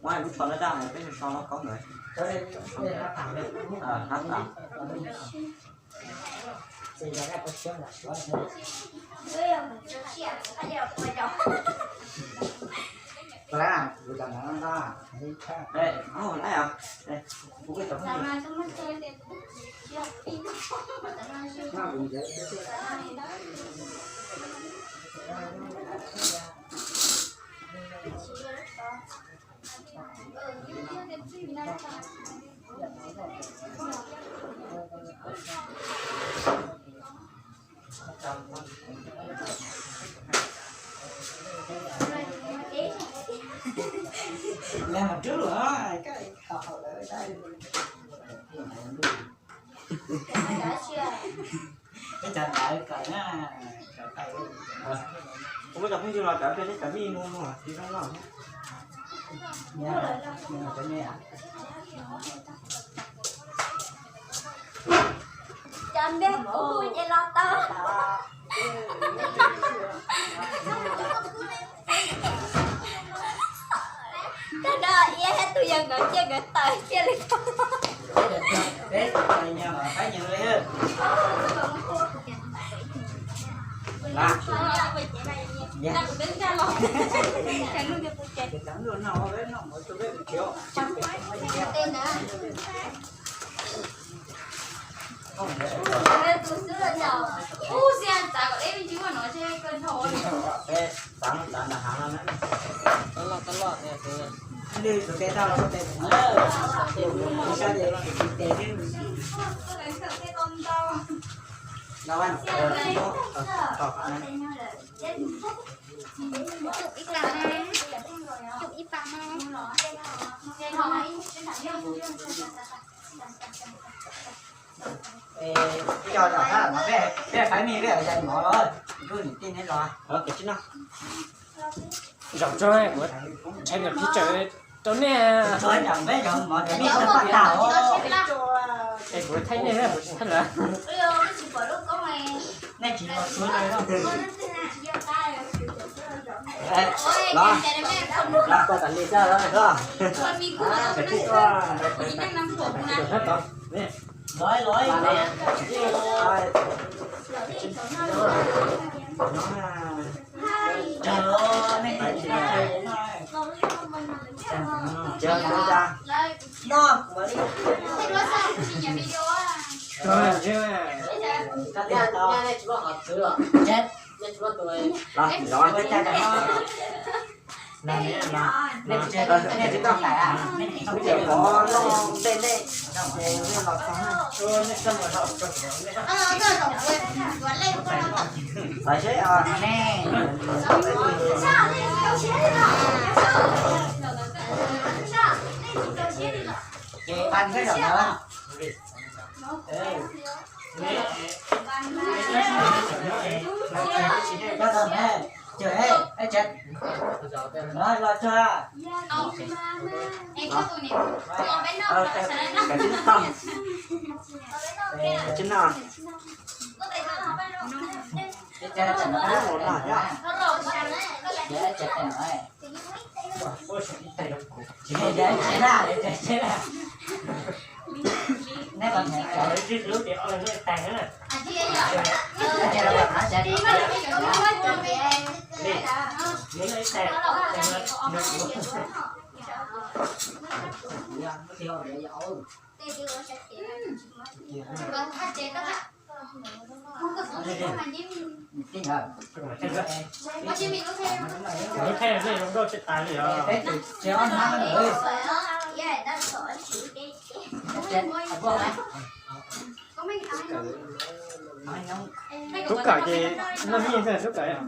Muab lub tsho no coj peb so no koob ntawd. Hab tas. Kuv muab cov phooj ywg los cov peb cov mij mus mus tsis zoo no. Cov npe kuv ces los tau. Tag no iab thiab tus yawg nkawd cia nkawd tawm cia li tau. Ib pas mas, ib pas mas. Coj los peb peb pab me peb yog mov los, ntuj niam tij neb los. Zaum tso, kuv tshaib nkaus pib tsawv rau nej. Es kuv thaij nej, kuv tsis thaij lawv. Tub kawm ces noj mij xwb tub kawm.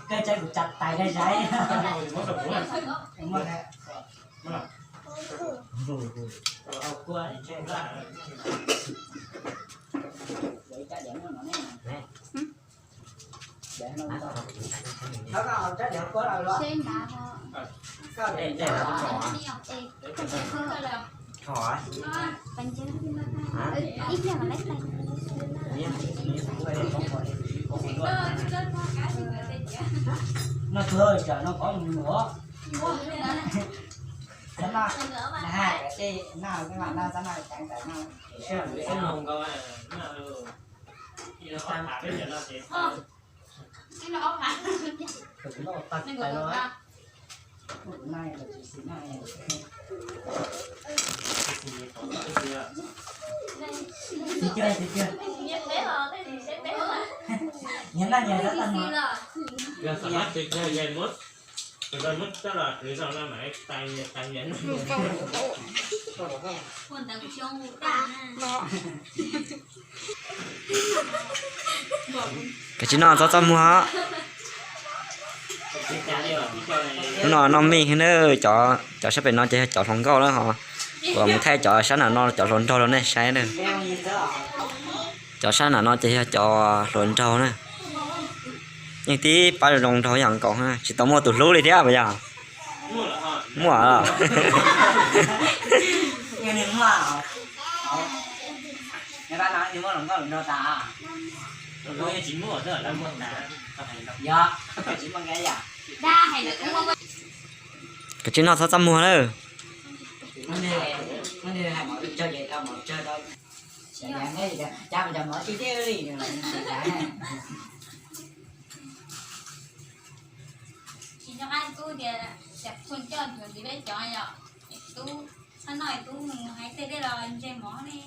Koj tsaib kuv tsa tais dai zai. No tuag tsam no kov mus nuav. Xab naj, na, tej no, tej no xab naj ceev tawm no. Nyias naj nyias xab tag no. Koj tsis noj txob txob muag. Hnub no noj mij na, cov sab pem no ces yog cov hluas nkauj na ho. Kuv mus thaij cov sab nram no cov hluas nraug rau nej saib na. Cov sab nram no ces yog cov hluas nraug na. Yeej tib pab zoo nraug yam nkaus, tsis tau muaj tus hlub li thiab puas yog? Muaj. Koj tsis noj txob txob muag na. Tub, tub, tub noj tub mus hais tej dej los ntseg mov ne.